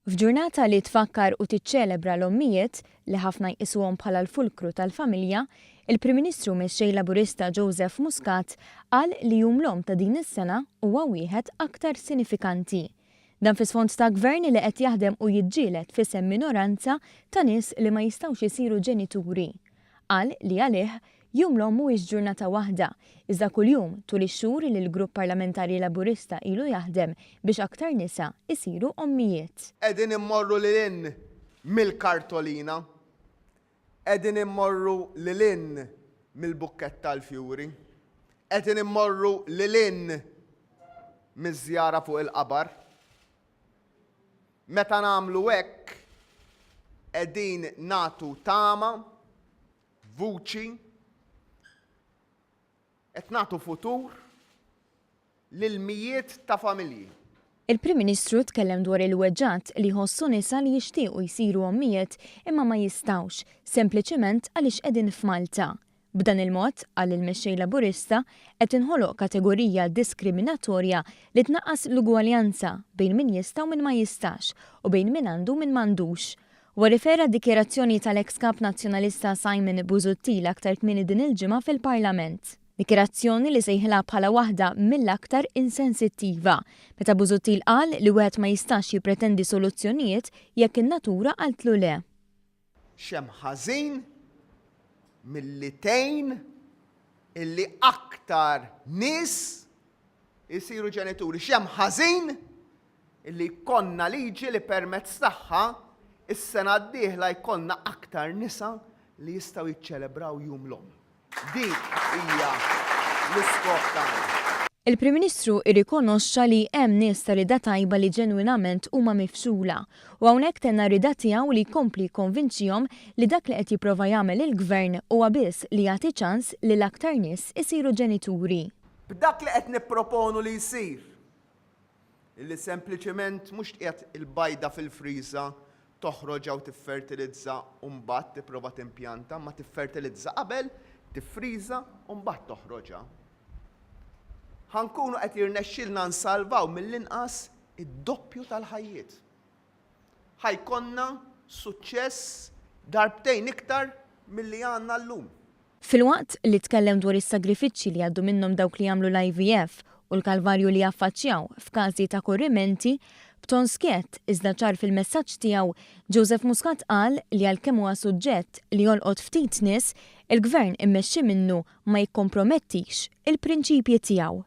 F'ġurnata li tfakkar u tiċċelebra l-ommijiet, li ħafna jqisuhom bħala l-fulkru tal-familja, il-Prim Ministru Mexxej Laburista Joseph Muscat qal li Jum l-Omm ta' din is-sena huwa wieħed aktar sinifikanti. Dan fi sfond ta' Gvern li qed jaħdem u jiġġieled f'isem minoranza ta' nies li ma jistgħux isiru ġenituri. Qal li għalih, Jum l-Omm mhuwiex ġurnata waħda, iżda kuljum tul ix-xhur li l-Grupp Parlamentari Laburista ilu jaħdem biex aktar nisa jsiru ommijiet. Qegħdin immorru lil hinn mill-kartolina. Qegħdin immorru lil hinn mill-bukkett tal-fjuri. Qegħdin immorru lil hinn miż-żjara fuq il-qabar. Meta nagħmlu hekk, qegħdin nagħtu tama, vuċi, qed nagħtu futur lil mijiet ta' familji. Il-Prim Ministru tkellem dwar il-weġgħat li jħossu nisa li jixtiequ jsiru ommijiet imma ma jistgħux, sempliċiment għaliex qegħdin f'Malta. B'dan il-mod, qal il-Mexxej Laburista, qed tinħoloq kategorija diskriminatorja li tnaqqas l-ugwaljanza bejn min jista' u min ma jistax u bejn min għandu u min m'għandux. Huwa rrifera għad-dikjarazzjoni tal-eks Kap Nazzjonalista Simon Busuttil aktar kmieni din il-ġimgħa fil-Parlament. Dikjarazzjoni li sejħilha bħala waħda mill-aktar insensittiva, meta Busuttil qal li wieħed ma jistax jippretendi soluzzjonijiet jekk in-natura qaltlu le. X'hemm ħażin milli tgħin illi aktar nies isiru ġenituri? X'hemm ħażin illi jkollna liġi li permezz tagħha s-sena d-dieħla jkollna aktar nisa li jistgħu jiċċelebraw Jum l-Omm? Dik hija l-iskop tagħna. Il-Prim Ministru irrikonoxxa li hemm nies ta' rieda tajba li ġenwinament huma mifxula u hawnhekk tenna r-rieda tiegħu li jkompli jikkonvinċihom li dak li qed jipprova jagħmel il-Gvern huwa biss li jagħti ċans lil aktar nies isiru ġenituri. B'dak li qed nipproponu li jsir, Illi sempliċement mhux tqiegħed il-bajda fil-friża, toħroġha u tiffertilizza u mbagħad tipprova timpjanta, imma tiffertilizza qabel, tiffriża u mbagħad toħroġha. Ħa nkunu qed jirnexxilna nsalvaw mill-inqas id-doppju tal-ħajjiet. Ħa jkollna suċċess darbtejn iktar milli għandna llum. Filwaqt li tkellem dwar is-sagrifiċċji li jgħaddu minnhom dawk li jagħmlu l-IVF u l-kalvarju li jaffaċċjaw f'każi ta' korrimenti, b'ton skjett iżda ċar fil-messaġġ tiegħu, Joseph Muscat qal li għalkemm huwa suġġett li jolqot ftit nies, il-Gvern immexxi minnu ma jikkompromettix il-prinċipji tiegħu.